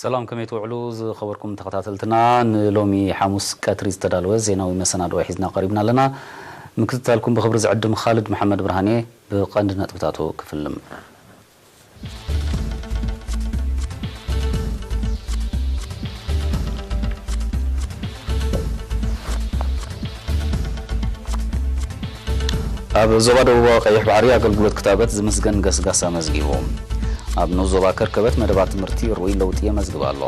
ሰላም፣ ከመይ ትውዕሉ ዝኸበርኩም ተኸታተልትና? ንሎሚ ሓሙስ ቀትሪ ዝተዳለወ ዜናዊ መሰናድኦ ሒዝና ቀሪብና ኣለና። ምክትታልኩም ብኽብሪ ዝዕድም ኻልድ መሓመድ ብርሃኔ። ብቐንዲ ነጥብታቱ ክፍልም። ኣብ ዞባ ደቡባዊ ቀይሕ ባሕሪ ኣገልግሎት ክታበት ዝምስገን ገስጋስ ኣመዝጊቡ። ኣብ ንኡስ ዞባ ከርከበት መደባት ትምህርቲ ርኡይ ለውጢ የመዝግብ ኣሎ።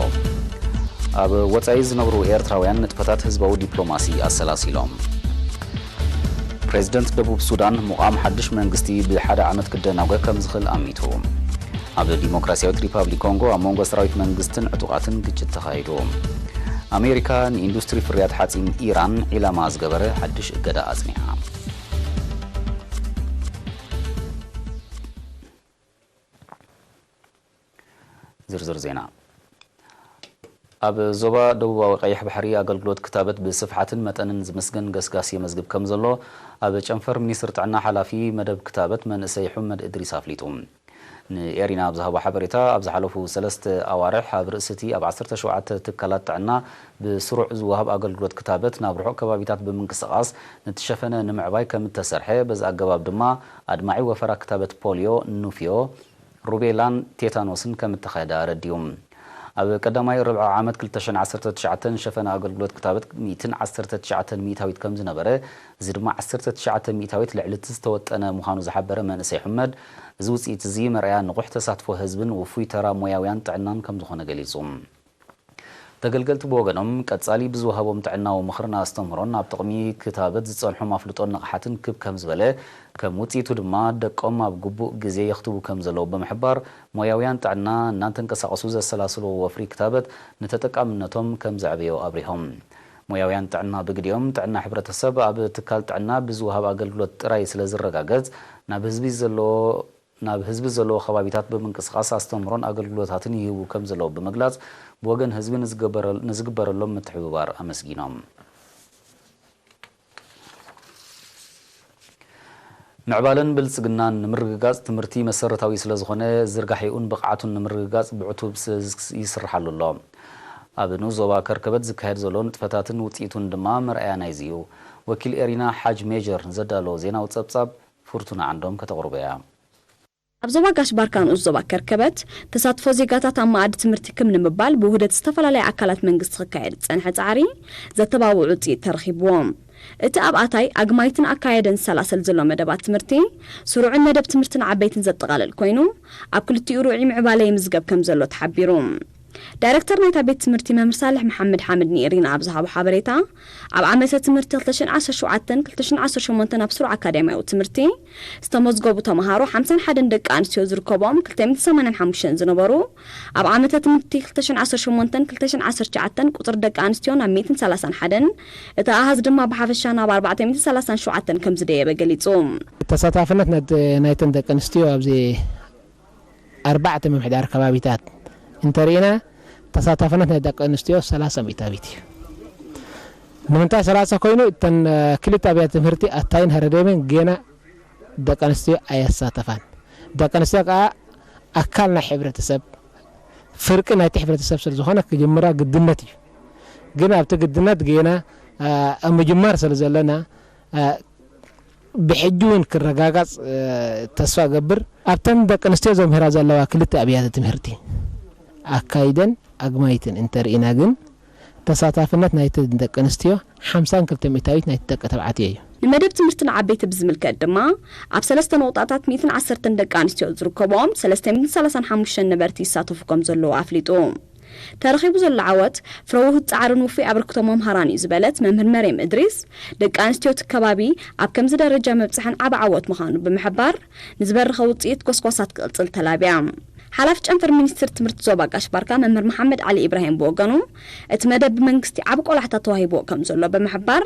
ኣብ ወጻኢ ዝነብሩ ኤርትራውያን ንጥፈታት ህዝባዊ ዲፕሎማሲ ኣሰላሲሎም። ፕሬዝደንት ደቡብ ሱዳን፣ ምቋም ሓድሽ መንግስቲ ብሓደ ዓመት ክደናጎ ከም ዝኽእል ኣሚቱ። ኣብ ዲሞክራሲያዊት ሪፓብሊክ ኮንጎ፣ ኣብ መንጎ ሰራዊት መንግስትን ዕጡቓትን ግጭት ተኻይዱ። ኣሜሪካ፣ ንኢንዱስትሪ ፍርያት ሓጺን ኢራን ዒላማ ዝገበረ ሓድሽ እገዳ ኣጽኒዓ። ዝርዝር ዜና። ኣብ ዞባ ደቡባዊ ቀይሕ ባሕሪ ኣገልግሎት ክታበት ብስፍሓትን መጠንን ዝምስገን ገስጋስ የመዝግብ ከም ዘሎ፣ ኣብ ጨንፈር ሚኒስትር ጥዕና ሓላፊ መደብ ክታበት መንእሰይ ሑመድ እድሪስ ኣፍሊጡ። ንኤሪና ኣብ ዝሃቦ ሓበሬታ፣ ኣብ ዝሓለፉ ሰለስተ ኣዋርሕ ኣብ ርእሲ እቲ ኣብ ዓሰርተ ሸውዓተ ትካላት ጥዕና ብስሩዕ ዝወሃብ ኣገልግሎት ክታበት ናብ ርሑቕ ከባቢታት ብምንቅስቓስ ንትሸፈነ ንምዕባይ ከም እተሰርሐ፣ በዚ ኣገባብ ድማ ኣድማዒ ወፈራ ክታበት ፖልዮ፣ ኑፍዮ፣ ሩቤላን ቴታኖስን ከም እተኻየደ ኣረዲኡ። ኣብ ቀዳማይ ርብዒ ዓመት ክልተ ሽሕን ዓሰርተ ትሽዓተን ሸፈነ ኣገልግሎት ክታበት ሚእትን ዓሰርተ ትሽዓተን ሚእታዊት ከም ዝነበረ፣ እዚ ድማ ዓሰርተ ትሽዓተ ሚእታዊት ልዕሊ እቲ ዝተወጠነ ምዃኑ ዝሓበረ መንእሰይ ሑመድ፣ እዚ ውፅኢት እዚ መርኣያ ንቑሕ ተሳትፎ ህዝብን ውፉይ ተራ ሞያውያን ጥዕናን ከም ዝኾነ ገሊጹ። ተገልገልቲ ብወገኖም፣ ቀጻሊ ብዝወሃቦም ጥዕናዊ ምኽርን ኣስተምህሮን ኣብ ጥቕሚ ክታበት ዝጸንሖም ኣፍልጦን ንቕሓትን ክብ ከም ዝበለ፣ ከም ውጽኢቱ ድማ ደቆም ኣብ ግቡእ ግዜ የኽትቡ ከም ዘለዉ ብምሕባር፣ ሞያውያን ጥዕና እናተንቀሳቐሱ ዘሰላስልዎ ወፍሪ ክታበት ንተጠቃምነቶም ከም ዘዕበዮ ኣብሪሆም። ሞያውያን ጥዕና ብግዲኦም፣ ጥዕና ሕብረተሰብ ኣብ ትካል ጥዕና ብዝወሃብ ኣገልግሎት ጥራይ ስለ ዝረጋገጽ፣ ናብ ህዝቢ ዘለዎ ናብ ህዝቢ ዘለዎ ከባቢታት ብምንቅስቓስ ኣስተምህሮን ኣገልግሎታትን ይህቡ ከም ዘለዉ ብምግላጽ፣ ብወገን ህዝቢ ንዝገበረ-፣ ንዝግበረሎም ምትሕብባር ኣመስጊኖም። ምዕባለን ብልጽግናን ንምርግጋጽ ትምህርቲ መሰረታዊ ስለ ዝኾነ፣ ዝርጋሒኡን ብቕዓቱን ንምርግጋጽ ብዕቱብ ስ-፣ ይስርሓሉ ኣሎ። ኣብ ንኡስ ዞባ ከርከበት ዝካየድ ዘሎ ንጥፈታትን ውጽኢቱን ድማ መርኣያ ናይዚ እዩ። ወኪል ኤሪና ሓጅ ሜጀር ዘዳለዎ ዜናዊ ጸብጻብ ፍርቱና ዓንዶም ከተቕርቦ እያ። ኣብ ዞባ ጋሽ ባርካ ንኡስ ዞባ ከርከበት፣ ተሳትፎ ዜጋታት ኣብ መኣዲ ትምህርቲ ክም ንምባል ብውህደት ዝተፈላለያ ኣካላት መንግስቲ ክካየድ ዝጸንሐ ጻዕሪ ዘተባብዕ ውጽኢት ተረኺብዎ። እቲ ኣብ ኣታይ ኣግማይትን ኣካየደን ዝሰላሰል ዘሎ መደባት ትምህርቲ፣ ስሩዕን መደብ ትምህርቲ ንዓበይትን ዘጠቓልል ኮይኑ፣ ኣብ ክልቲኡ ርኡይ ምዕባለ ይምዝገብ ከም ዘሎ ተሓቢሩ። ዳይረክተር ናይታ ቤት ትምህርቲ መምህር ሳልሕ መሓመድ ሓምድ ንኤሪና ኣብ ዝሃቦ ሓበሬታ፣ ኣብ ዓመተ ትምህርቲ ክልተ ሽሕን ዓሰርተ ሸውዓተን ክልተ ሽሕን ዓሰርተ ሸሞንተን ኣብ ስሩዕ ኣካዳሚያዊ ትምህርቲ ዝተመዝገቡ ተምሃሮ ሓምሳን ሓደን ደቂ ኣንስትዮ ዝርከቦም ክልተ ሚእትን ሰማንያን ሓሙሽተን ዝነበሩ፣ ኣብ ዓመተ ትምህርቲ ክልተ ሽሕን ዓሰርተ ሸሞንተን ክልተ ሽሕን ዓሰርተ ትሽዓተን ቁጽሪ ደቂ ኣንስትዮ ናብ ሚእትን ሰላሳን ሓደን፣ እቲ ኣሃዝ ድማ ብሓፈሻ ናብ ኣርባዕተ ሚእትን ሰላሳን ሸውዓተን ከም ዝደየበ ገሊጹ። ተሳታፍነት ናት-፣ ናይተን ደቂ ኣንስትዮ ኣብዚ ኣርባዕተ ምምሕዳር ከባቢታት እንተርኢና፣ ተሳታፍነት ናይ ደቂ ኣንስትዮ ሰላሳ ሚእታዊት እዩ። ንምንታይ ሰላሳ ኮይኑ? እተን፣ እ፣ ክልተ ኣብያተ ትምህርቲ ኣታይን ሃረደሜን ጌና ደቂ ኣንስትዮ ኣየሳተፋን። ደቂ ኣንስትዮ ከኣ ኣካል ናይ ሕብረተሰብ፣ ፍርቂ ናይቲ ሕብረተሰብ ስለ ዝኾነ ክጅምራ ግድነት እዩ። ግን ኣብቲ ግድነት ጌና፣ እ፣ ኣብ ምጅማር ስለ ዘለና፣ እ፣ ብሕጂ እውን ክረጋጋጽ፣ እ፣ ተስፋ እገብር። ኣብተን ደቂ ኣንስትዮ ዘምህራ ዘለዋ ክልተ ኣብያተ ትምህርቲ ኣካይደን ኣግማይትን እንተርኢና ግን፣ ተሳታፍነት ናይተን ደቂ ኣንስትዮ ሓምሳን ክልተ ሚእታዊት ናይቲ ደቂ ተባዕትዮ እዩ። ንመደብ ትምህርቲ ንዓበይቲ ብዝምልከት ድማ፣ ኣብ ሰለስተ ነቑጣታት ሚእትን ዓሰርተን ደቂ ኣንስትዮ ዝርከብኦም ሰለስተ ሚእትን ሰላሳን ሓሙሽተን ነበርቲ ይሳተፉ ከም ዘለዉ ኣፍሊጡ። ተረኺቡ ዘሎ ዓወት ፍረ ውህድ ጻዕርን ውፉይ ኣበርክቶ መምሃራን እዩ ዝበለት መምህር መርየም እድሪስ፣ ደቂ ኣንስትዮ እቲ ከባቢ ኣብ ከምዚ ደረጃ ምብጻሐን ዓቢ ዓወት ምዃኑ ብምሕባር፣ ንዝበረኸ ውጽኢት ጎስጓሳት ክቕጽል ተላብያ። ሓላፊ ጨንፈር ሚኒስትሪ ትምህርቲ ዞባ ጋሽ ባርካ መምህር መሓመድ ዓሊ ኢብራሂም ብወገኑ፣ እቲ መደብ ብመንግስቲ ዓቢ ቆላሕታ ተዋሂብዎ ከም ዘሎ ብምሕባር፣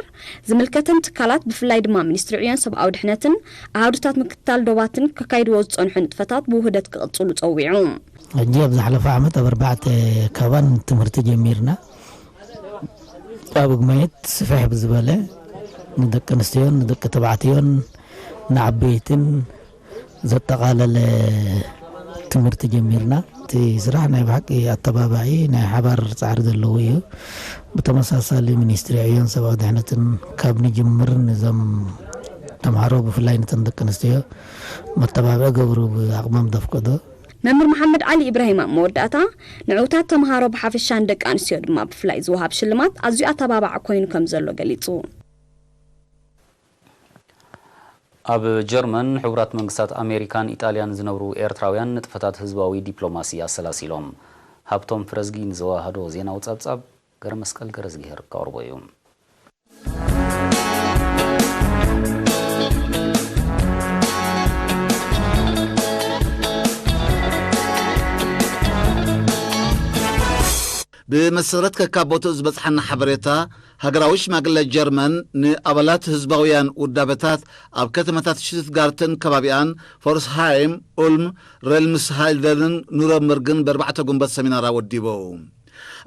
ዝምልከተን ትካላት ብፍላይ ድማ ሚኒስትሪ ዕዮን ሰብኣዊ ድሕነትን ኣሃዱታት ምክትታል ዶባትን ከካይድዎ ዝጸንሑ ንጥፈታት ብውህደት ክቕጽሉ ጸዊዑ። ሕጂ ኣብ ዝሓለፈ ዓመት ኣብ ኣርባዕተ ካባን ትምህርቲ ጀሚርና። ኣብ ግማየት ስፍሕ ብዝበለ ንደቂ ኣንስትዮን ንደቂ ተባዕትዮን ንዓበይትን ዘጠቓለለ ትምህርቲ ጀሚርና። እቲ ስራሕ ናይ ብሓቂ ኣተባባዒ ናይ ሓባር ጻዕሪ ዘለዎ እዩ። ብተመሳሳሊ ሚኒስትሪ ዕዮን ሰብኣዊ ድሕነትን ካብ ንጅምር ንዞም ተምሃሮ ብፍላይ ነተን ደቂ ኣንስትዮ መተባብዒ ገብሩ ብኣቕሞም ዘፍቀዶ። መምህር መሓመድ ዓሊ ኢብራሂም ኣብ መወዳእታ ንዕውታት ተምሃሮ ብሓፈሻን ደቂ ኣንስትዮ ድማ ብፍላይ ዝወሃብ ሽልማት ኣዝዩ ኣተባባዒ ኮይኑ ከም ዘሎ ገሊጹ። ኣብ ጀርመን፣ ሕቡራት መንግስታት ኣሜሪካን ኢጣልያን ዝነብሩ ኤርትራውያን ንጥፈታት ህዝባዊ ዲፕሎማሲ ኣሰላሲሎም። ሃብቶም ፍረዝጊ ንዘወሃዶ ዜናዊ ጸብጻብ ገረ መስቀል ገረዝጊሄር ከቕርቦ እዩ። ብመሰረት ከካብ ቦትኡ ዝበጽሓና ሓበሬታ፣ ሃገራዊ ሽማግለ ጀርመን ንኣባላት ህዝባውያን ውዳበታት ኣብ ከተማታት ሽቱትጋርትን ከባቢኣን፣ ፎርስሃይም፣ ኡልም፣ ሬልምስሃልደንን ኑረምበርግን ብኣርባዕተ ጉንበት ሰሚናር ኣወዲቡ።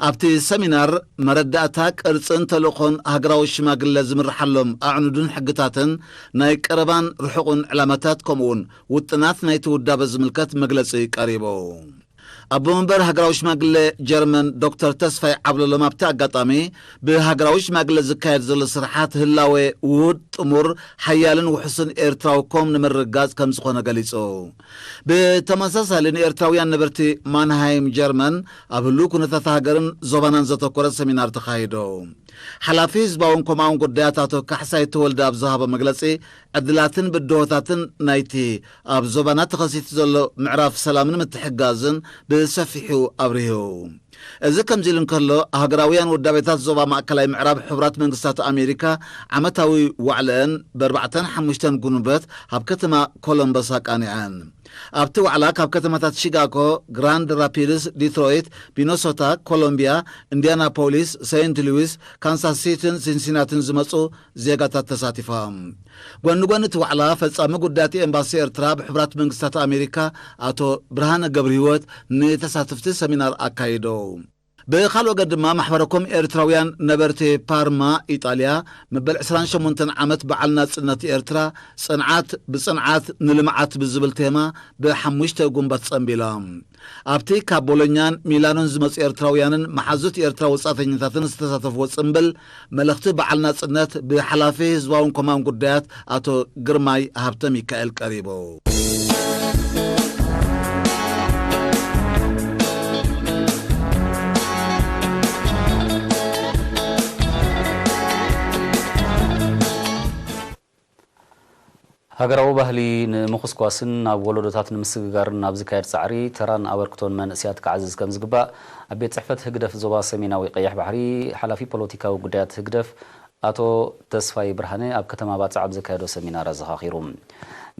ኣብቲ ሰሚናር መረዳእታ ቅርጽን ተልእኾን ሃገራዊ ሽማግለ ዝምርሓሎም ኣዕኑድን ሕግታትን ናይ ቀረባን ርሑቕን ዕላማታት ከምኡውን ውጥናት ናይቲ ውዳበ ዝምልከት መግለጺ ቀሪቡ። ኣቦ መንበር ሃገራዊ ሽማግለ ጀርመን ዶክተር ተስፋይ ዓብለሎም ኣብቲ ኣጋጣሚ ብሃገራዊ ሽማግለ ዝካየድ ዘሎ ስራሓት ህላዌ ውሁድ፣ ጥሙር፣ ሓያልን ውሑስን ኤርትራዊ ኮም ንምርግጋጽ ከም ዝኾነ ገሊጹ። ብተመሳሳሊ ንኤርትራውያን ነበርቲ ማንሃይም ጀርመን ኣብ ህሉው ኩነታት ሃገርን ዞባናን ዘተኮረ ሰሚናር ተኻይዶ። ሓላፊ ህዝባውን ኮማውን ጉዳያት ኣቶ ካሕሳይ ተወልደ ኣብ ዝሃቦ መግለጺ፣ ዕድላትን ብድሆታትን ናይቲ ኣብ ዞባና ተኸሲቱ ዘሎ ምዕራፍ ሰላምን ምትሕግጋዝን ብሰፊሑ ኣብሪሁ። እዚ ከምዚ ኢሉ እንከሎ፣ ሃገራውያን ውዳቤታት ዞባ ማእከላይ ምዕራብ ሕቡራት መንግስታት ኣሜሪካ ዓመታዊ ዋዕለአን ብኣርባዕተን ሓሙሽተን ጉንበት ኣብ ከተማ ኮሎምበስ ኣቃኒዐን። ኣብቲ ዋዕላ ካብ ከተማታት ሺካጎ፣ ግራንድ ራፒድስ፣ ዲትሮይት፣ ሚነሶታ፣ ኮሎምቢያ፣ ኢንዲያናፖሊስ፣ ሴንት ሉዊስ፣ ካንሳስ ሲቲን ሲንሲናቲን ዝመጹ ዜጋታት ተሳቲፎም። ጎኒ ጎኒ እቲ ዋዕላ፣ ፈጻሚ ጉዳያት ኤምባሲ ኤርትራ ኣብ ሕቡራት መንግስታት ኣሜሪካ ኣቶ ብርሃነ ገብረህይወት ንተሳተፍቲ ሰሚናር ኣካይዶ። ብኻልእ ወገን ድማ፣ ማሕበረኮም ኤርትራውያን ነበርቲ ፓርማ፣ ኢጣልያ፣ መበል ዕስራን ሸሞንተን ዓመት በዓል ናጽነት ኤርትራ፣ ጽንዓት ብጽንዓት ንልምዓት ብዝብል ቴማ ብሓሙሽተ ጉንበት ጸንቢሎም። ኣብቲ ካብ ቦሎኛን ሚላኖን ዝመጹ ኤርትራውያንን መሓዙት ኤርትራ ወጻእተኛታትን ዝተሳተፍዎ ጽምብል፣ መልእኽቲ በዓል ናጽነት ብሓላፊ ህዝባውን ኮማን ጉዳያት ኣቶ ግርማይ ሃብተ ሚካኤል ቀሪቡ። ሃገራዊ ባህሊ ንምኹስኳስን ናብ ወለዶታት ንምስግጋርን ኣብ ዝካየድ ጻዕሪ ተራን ኣበርክቶን መንእሰያት ክዓዝዝ ከም ዝግባእ ኣብ ቤት ጽሕፈት ህግደፍ ዞባ ሰሜናዊ ቀይሕ ባሕሪ ሓላፊ ፖለቲካዊ ጉዳያት ህግደፍ ኣቶ ተስፋይ ብርሃነ ኣብ ከተማ ባጽዕ ኣብ ዘካየዶ ሰሚናር ኣዘኻኺሩ።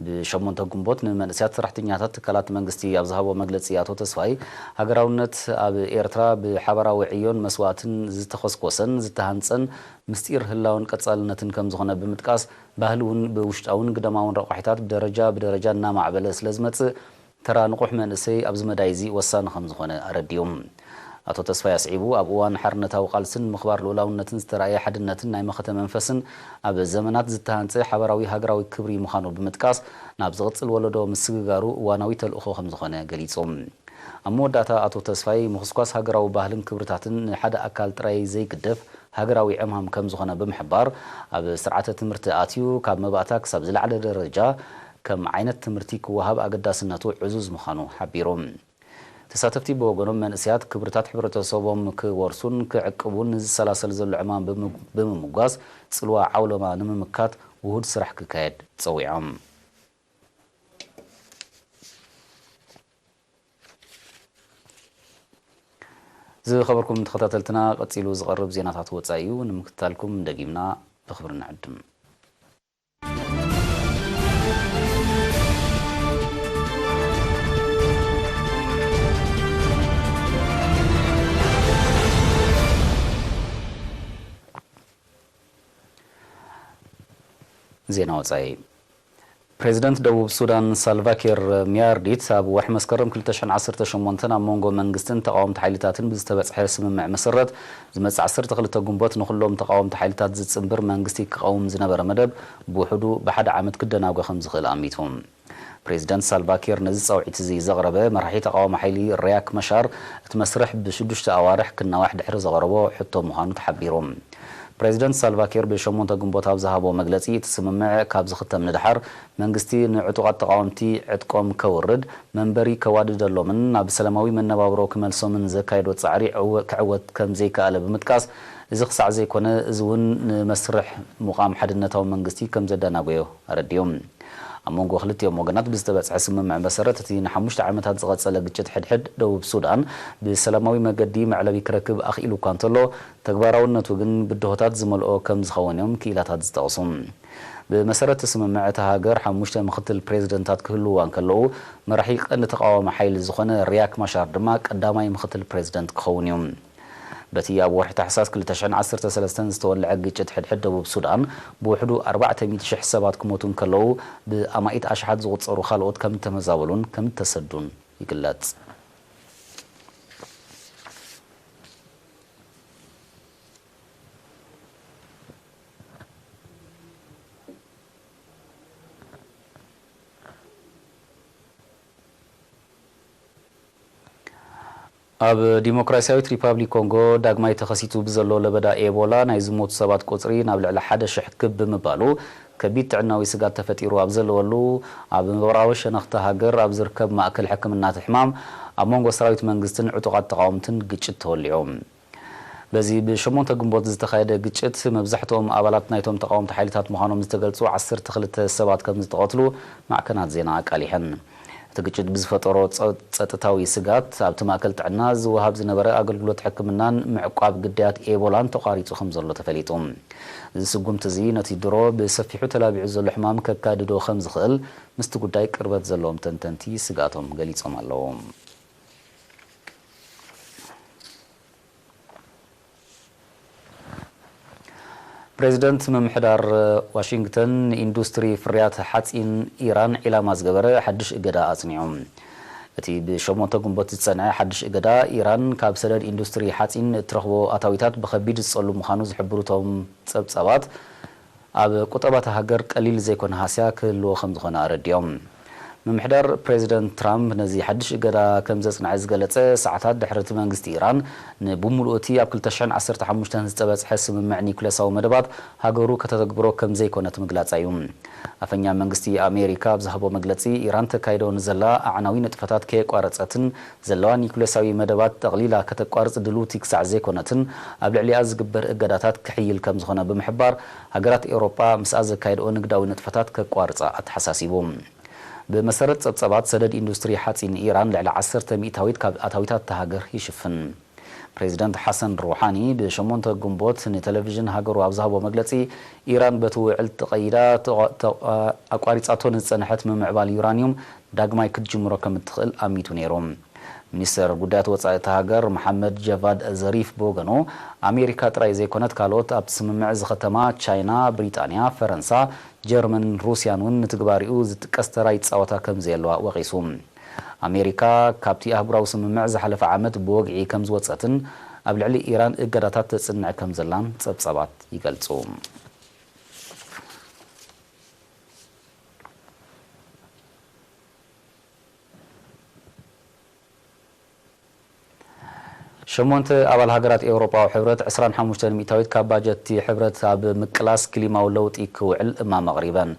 ብሸሞንተ ግንቦት ንመንእሰያት ሰራሕተኛታት ትካላት መንግስቲ ኣብ ዝሃቦ መግለጺ ኣቶ ተስፋይ፣ ሃገራውነት ኣብ ኤርትራ ብሓባራዊ ዕዮን መስዋእትን ዝተኸስኮሰን ዝተሃንጸን ምስጢር ህላወን ቀጻልነትን ከም ዝኾነ ብምጥቃስ፣ ባህሊ እውን ብውሽጣውን ግዳማውን ረቋሒታት ደረጃ ብደረጃ እናማዕበለ ስለ ዝመጽእ፣ ተራ ንቑሕ መንእሰይ ኣብዚ መዳይ እዚ ወሳኒ ከም ዝኾነ ኣረዲኦም። ኣቶ ተስፋይ ኣስዒቡ፣ ኣብ እዋን ሓርነታዊ ቃልስን ምኽባር ልኡላውነትን ዝተራእየ ሓድነትን ናይ መኸተ መንፈስን ኣብ ዘመናት ዝተሃንጸ ሓባራዊ ሃገራዊ ክብሪ ምዃኑ ብምጥቃስ፣ ናብ ዝቕጽል ወለዶ ምስግጋሩ እዋናዊ ተልእኾ ከም ዝኾነ ገሊጾም። ኣብ መወዳእታ ኣቶ ተስፋይ፣ ምኹስኳስ ሃገራዊ ባህልን ክብርታትን ንሓደ ኣካል ጥራይ ዘይግደፍ ሃገራዊ ዕማም ከም ዝኾነ ብምሕባር፣ ኣብ ስርዓተ ትምህርቲ ኣትዩ ካብ መባእታ ክሳብ ዝለዓለ ደረጃ ከም ዓይነት ትምህርቲ ክወሃብ ኣገዳስነቱ ዕዙዝ ምዃኑ ሓቢሮም። ተሳተፍቲ ብወገኖም፣ መንእሰያት ክብርታት ሕብረተሰቦም ክወርሱን ክዕቅቡን ንዝሰላሰል ዘሎ ዕማም ብምግ-፣ ብምምጓስ፣ ጽልዋ ዓውሎማ ንምምካት ውሁድ ስራሕ ክካየድ ጸዊዖም። ዝኸበርኩም ተኸታተልትና፣ ቀጺሉ ዝቐርብ ዜናታት ወጻኢ እዩ። ንምክትታልኩም ደጊምና ብኽብሪ ንዕድም። ዜና ወጻኢ። ፕሬዚደንት ደቡብ ሱዳን ሳልቫኪር ሚያርዲት ኣብ ወርሒ መስከረም ክልተ ሽሕን ዓሰርተ ሸሞንተን ኣብ መንጎ መንግስትን ተቓወምቲ ሓይልታትን ብዝተበጽሐ ስምምዕ መሰረት፣ ዝመጽእ ዓሰርተ ክልተ ግንቦት ንኹሎም ተቓወምቲ ሓይልታት ዝጽንብር መንግስቲ ክቐውም ዝነበረ መደብ ብውሕዱ ብሓደ ዓመት ክደናጎ ከም ዝኽእል ኣሚቱ። ፕሬዚደንት ሳልቫኪር ነዚ ጻውዒት እዚ ዘቕረበ መራሒ ተቓዋሚ ሓይሊ ሪያክ መሻር እቲ መስርሕ ብሽዱሽተ ኣዋርሕ ክናዋሕ ድሕሪ ዘቕረቦ ሕቶ ምዃኑ ተሓቢሩ። ፕሬዚደንት ሳልቫኪር ብሸሞንተ ግንቦት ኣብ ዝሃቦ መግለጺ እቲ ስምምዕ ካብ ዝኽተም ንድሓር መንግስቲ ንዕጡቓት ተቓወምቲ ዕጥቆም ከውርድ፣ መንበሪ ከዋድደሎምን ናብ ሰላማዊ መነባብሮ ክመልሶምን ዘካየዶ ጻዕሪ ዕወ- ክዕወት ከም ዘይከኣለ ብምጥቃስ እዚ ክሳዕ ዘይኮነ እዚ እውን ንመስርሕ ምቋም ሓድነታዊ መንግስቲ ከም ዘደናጎዮ ኣረዲኡ። ኣብ መንጎ ክልቲኦም ወገናት ብዝተበጽሐ ስምምዕ መሰረት እቲ ንሓሙሽተ ዓመታት ዝቐጸለ ግጭት ሕድሕድ ደቡብ ሱዳን ብሰላማዊ መገዲ መዕለቢ ክረክብ ኣኽኢሉ እኳ እንተሎ ተግባራውነቱ ግን ብድሆታት ዝመልኦ ከም ዝኸውን እዮም ክኢላታት ዝጠቕሱ። ብመሰረት እቲ ስምምዕ እታ ሃገር ሓሙሽተ ምክትል ፕሬዝደንታት ክህልውዋ እንከለዉ መራሒ ቀንዲ ተቓዋሚ ሓይሊ ዝኾነ ሪያክ ማሻር ድማ ቀዳማይ ምክትል ፕሬዝደንት ክኸውን እዩ። በቲ ኣብ ወርሒ ታሕሳስ ክልተ ሽሕን ዓሰርተ ሰለስተን ዝተወልዐ ግጭት ሕድሕድ ደቡብ ሱዳን ብውሕዱ ኣርባዕተ ሚእቲ ሽሕ ሰባት ክሞቱ እንከለዉ ብኣማኢት ኣሽሓት ዝቑጸሩ ካልኦት ከም እተመዛበሉን ከም እተሰዱን ይግለጽ። ኣብ ዲሞክራሲያዊት ሪፓብሊክ ኮንጎ ዳግማይ ተኸሲቱ ብዘሎ ለበዳ ኤቦላ ናይ ዝሞቱ ሰባት ቁጽሪ ናብ ልዕሊ ሓደ ሽሕ ክብ ብምባሉ ከቢድ ጥዕናዊ ስጋት ተፈጢሩ ኣብ ዘለወሉ ኣብ ምብራዊ ሸነኽቲ ሃገር ኣብ ዝርከብ ማእከል ሕክምና እቲ ሕማም ኣብ መንጎ ሰራዊት መንግስትን ዕጡቓት ተቓወምትን ግጭት ተወሊዑ። በዚ ብሸሞንተ ግንቦት ዝተኻየደ ግጭት መብዛሕትኦም ኣባላት ናይቶም ተቓወምቲ ሓይልታት ምዃኖም ዝተገልጹ ዓሰርተ ክልተ ሰባት ከም ዝተቐትሉ ማዕከናት ዜና ኣቃሊሐን። እቲ ግጭት ብዝፈጠሮ ጸ- ጸጥታዊ ስጋት ኣብቲ ማእከል ጥዕና ዝወሃብ ዝነበረ ኣገልግሎት ሕክምናን ምዕቋብ ግዳያት ኤቦላን ተቋሪጹ ከም ዘሎ ተፈሊጡ። እዚ ስጉምቲ እዚ ነቲ ድሮ ብሰፊሑ ተላቢዑ ዘሎ ሕማም ከካድዶ ከም ዝኽእል ምስቲ ጉዳይ ቅርበት ዘለዎም ተንተንቲ ስግኣቶም ገሊጾም ኣለዉ። ፕሬዚደንት ምምሕዳር ዋሽንግተን ንኢንዱስትሪ ፍርያት ሓፂን ኢራን ዒላማ ዝገበረ ሓድሽ እገዳ ኣፅኒዑ። እቲ ብሸሞንተ ግንቦት ዝፀንዐ ሓድሽ እገዳ ኢራን ካብ ሰደድ ኢንዱስትሪ ሓፂን እትረኽቦ ኣታዊታት ብኸቢድ ዝፀሉ ምዃኑ ዝሕብሩ እቶም ፀብፃባት ኣብ ቁጠባታ ሃገር ቀሊል ዘይኮነ ሃስያ ክህልዎ ከም ዝኾነ ኣረዲኦም። ምምሕዳር ፕሬዚደንት ትራምፕ ነዚ ሓድሽ እገዳ ከም ዘጽንዐ ዝገለጸ ሰዓታት ድሕሪ እቲ መንግስቲ ኢራን ንብምሉኡ እቲ ኣብ ክልተ ሽሕን ዓሰርተ ሓሙሽተን ዝተበጽሐ ስምምዕ ኒኩለሳዊ መደባት ሃገሩ ከተተግብሮ ከም ዘይኮነት ምግላጻ እዩ። ኣፈኛ መንግስቲ ኣሜሪካ ኣብ ዝሃቦ መግለጺ ኢራን ተካይዶ ንዘላ ኣዕናዊ ንጥፈታት ከየቋረጸትን ዘለዋ ኒኩለሳዊ መደባት ጠቕሊላ ከተቋርጽ ድልውቲ ክሳዕ ዘይኮነትን ኣብ ልዕሊኣ ዝግበር እገዳታት ክሕይል ከም ዝኾነ ብምሕባር ሃገራት ኤውሮጳ ምስኣ ዘካየድኦ ንግዳዊ ንጥፈታት ከቋርጻ ኣተሓሳሲቡ። ብመሰረት ጸብጸባት ሰደድ ኢንዱስትሪ ሓጺን ኢራን ልዕሊ ዓሰርተ ሚእታዊት ካብ ኣታዊታት እታ ሃገር ይሽፍን። ፕሬዚደንት ሓሰን ሩሓኒ ብሸሞንተ ግንቦት ንቴሌቪዥን ሃገሩ ኣብ ዝሃቦ መግለጺ ኢራን በቲ ውዕል ተቐይዳ ተቐ- ተቐ- ኣቋሪጻቶ ንዝጸንሐት ምምዕባል ዩራንዩም ዳግማይ ክትጅምሮ ከም እትኽእል ኣሚቱ ነይሩ። ሚኒስተር ጉዳያት ወጻኢ እታ ሃገር መሓመድ ጀቫድ ዘሪፍ ብወገኑ ኣሜሪካ ጥራይ ዘይኮነት ካልኦት ኣብቲ ስምምዕ ዝኸተማ ቻይና፣ ብሪጣንያ፣ ፈረንሳ፣ ጀርመንን ሩስያን እውን ንትግባሪኡ ዝጥቀስ ተራ ይጻወታ ከም ዘየለዋ ወቒሱ። ኣሜሪካ ካብቲ ኣህጉራዊ ስምምዕ ዝሓለፈ ዓመት ብወግዒ ከም ዝወጸትን ኣብ ልዕሊ ኢራን እገዳታት ተጽንዕ ከም ዘላን ጸብጻባት ይገልጹ። ሸሞንተ ኣባል ሃገራት ኤውሮጳዊ ሕብረት ዕስራን ሓሙሽተን ሚእታዊት ካብ ባጀት እቲ ሕብረት ኣብ ምቅላስ ክሊማዊ ለውጢ ክውዕል እማም ኣቕሪበን።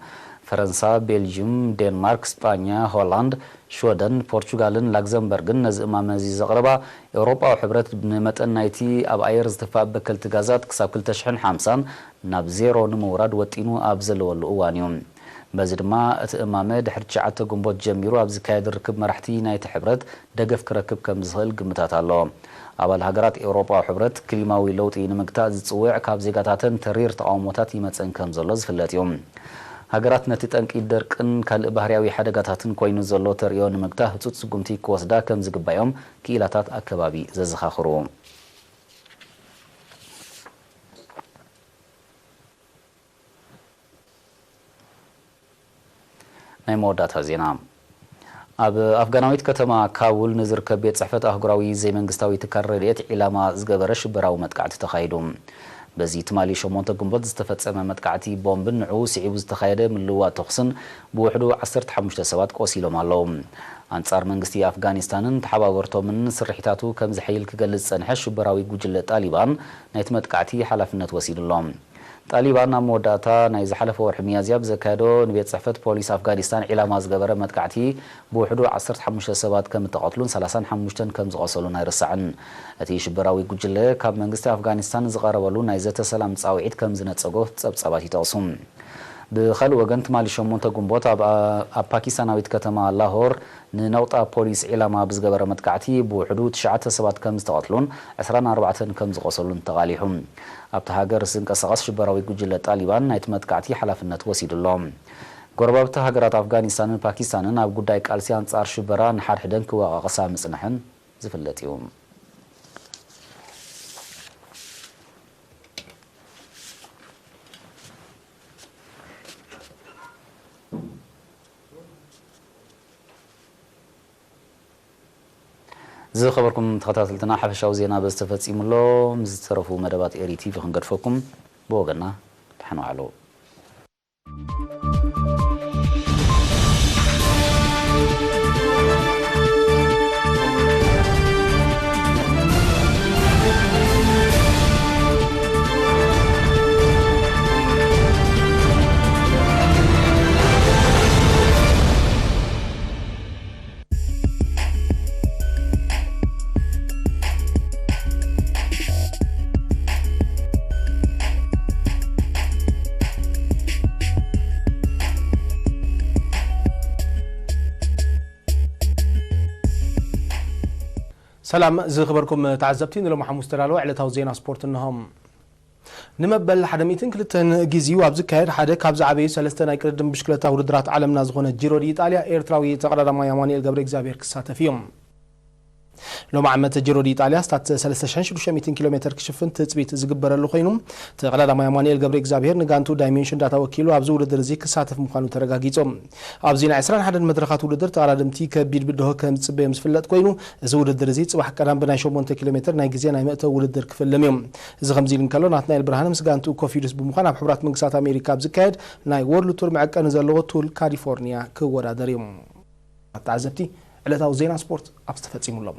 ፈረንሳ፣ ቤልጅዩም፣ ዴንማርክ፣ ስጳኛ፣ ሆላንድ፣ ሽወደን፣ ፖርቹጋልን ላክዘምበርግን ነዚ እማመ እዚ ዘቕረባ ኤውሮጳዊ ሕብረት ንመጠን ናይቲ ኣብ ኣየር ዝትፋእ በከልቲ ጋዛት ክሳብ ክልተ ሽሕን ሓምሳን ናብ ዜሮ ንምውራድ ወጢኑ ኣብ ዘለወሉ እዋን እዩ። በዚ ድማ እቲ እማመ ድሕሪ ትሽዓተ ግንቦት ጀሚሩ ኣብ ዝካየድ ርክብ መራሕቲ ናይቲ ሕብረት ደገፍ ክረክብ ከም ዝኽእል ግምታት ኣሎ። ኣባል ሃገራት ኤውሮጳዊ ሕብረት ክሊማዊ ለውጢ ንምግታእ ዝጽውዕ ካብ ዜጋታተን ተሪር ተቓውሞታት ይመጽእን ከም ዘሎ ዝፍለጥ እዩ። ሃገራት ነቲ ጠንቂ ደርቅን ካልእ ባህርያዊ ሓደጋታትን ኮይኑ ዘሎ ተርእዮ ንምግታእ ህጹጽ ስጉምቲ ክወስዳ ከም ዝግባዮም ክኢላታት ኣከባቢ ዘዘኻኽሩ። ናይ መወዳእታ ዜና። ኣብ ኣፍጋናዊት ከተማ ካቡል ንዝርከብ ቤት ጽሕፈት ኣህጉራዊ ዘይመንግስታዊ ትካል ረድኤት ዒላማ ዝገበረ ሽበራዊ መጥቃዕቲ ተኻይዱ። በዚ ትማሊ ሸሞንተ ግንቦት ዝተፈጸመ መጥቃዕቲ ቦምብን ንዕኡ ስዒቡ ዝተኻየደ ምልውዋጥ ተኹስን ብውሕዱ ዓሰርተ ሓሙሽተ ሰባት ቆሲሎም ኣለዉ። ኣንጻር መንግስቲ ኣፍጋኒስታንን ተሓባበርቶምን ስርሒታቱ ከም ዝሐይል ክገልጽ ዝጸንሐ ሽበራዊ ጉጅለ ጣሊባን ናይቲ መጥቃዕቲ ሓላፍነት ወሲዱ ኣሎ። ጣሊባን ኣብ መወዳእታ ናይ ዝሓለፈ ወርሒ ሚያዝያ ብዘካየዶ ንቤት ጽሕፈት ፖሊስ ኣፍጋኒስታን ዒላማ ዝገበረ መጥቃዕቲ ብውሕዱ ዓሰርተ ሓሙሽተ ሰባት ከም እተቐትሉን ሰላሳን ሓሙሽተን ከም ዝቖሰሉን ኣይርሳዕን። እቲ ሽበራዊ ጉጅለ ካብ መንግስቲ ኣፍጋኒስታን ዝቐረበሉ ናይ ዘተ ሰላም ጻውዒት ከም ዝነጸጎ ጸብጻባት ይጠቕሱ። ብኻልእ ወገን ትማሊ ሸሞንተ ግንቦት ኣብ ኣብ ፓኪስታናዊት ከተማ ላሆር ንነቑጣ ፖሊስ ዒላማ ብዝገበረ መጥቃዕቲ ብውሕዱ ትሽዓተ ሰባት ከም ዝተቐትሉን ዕስራን ኣርባዕተን ከም ዝቖሰሉን ተቓሊሑ። ኣብቲ ሃገር ዝንቀሳቐስ ሽበራዊ ጉጅለ ጣሊባን ናይቲ መጥቃዕቲ ሓላፍነት ወሲዱ ኣሎ። ጎረባብቲ ሃገራት ኣፍጋኒስታንን ፓኪስታንን ኣብ ጉዳይ ቃልሲ ኣንጻር ሽበራ ንሓድሕደን ክወቓቐሳ ምጽንሐን ዝፍለጥ እዩ። ዝኸበርኩም ተኸታተልትና፣ ሓፈሻዊ ዜና በዚ ተፈጺሙ ኣሎ። ምስ ዝተረፉ መደባት ኤሪ ቲቪ ክንገድፈኩም። ብወገንና ደሓን ዋዕሉ። ሰላም ዝኽበርኩም ተዓዘብቲ፣ ንሎሚ ሓሙስ ተዳለወ ዕለታዊ ዜና ስፖርት እንሆ። ንመበል ሓደ ሚእትን ክልተን ግዜኡ ኣብ ዝካየድ ሓደ ካብ ዝዓበዩ ሰለስተ ናይ ቅድድም ብሽክለታ ውድድራት ዓለምና ዝኾነ ጂሮ ዲ ኢጣልያ፣ ኤርትራዊ ተቐዳዳማይ ኣማኑኤል ገብረ እግዚኣብሔር ክሳተፍ እዩ። ሎም ዓመት ጂሮ ዲ ኢጣልያ ስታት ሰለስተ ሽሕን ሽዱሽተ ሚእትን ኪሎ ሜትር ክሽፍን ትጽቢት ዝግበረሉ ኮይኑ፣ ተቐዳዳማይ ኣማኑኤል ገብረ እግዚኣብሔር ንጋንቱ ዳይሜንሽን ዳታ ወኪሉ ኣብዚ ውድድር እዚ ክሳተፍ ምዃኑ ተረጋጊጹ። ኣብዚ ናይ ዕስራን ሓደን መድረኻት ውድድር ተቐዳደምቲ ከቢድ ብድሆ ከም ዝጽበዮም ዝፍለጥ ኮይኑ፣ እዚ ውድድር እዚ ጽባሕ ቀዳም ብናይ ሸሞንተ ኪሎ ሜትር ናይ ግዜ ናይ መእተዊ ውድድር ክፍልም እዩ። እዚ ከምዚ ኢሉ እንከሎ፣ ናትናኤል ብርሃነ ምስ ጋንትኡ ኮፍ ኢሉስ ብምዃን ኣብ ሕቡራት መንግስታት ኣሜሪካ ኣብ ዝካየድ ናይ ወርልድ ቱር መዐቀኒ ዘለዎ ቱል ካሊፎርኒያ ክወዳደር እዩ። ተዓዘብቲ፣ ዕለታዊ ዜና ስፖርት ኣብዚ ተፈጺሙ ኣሎ።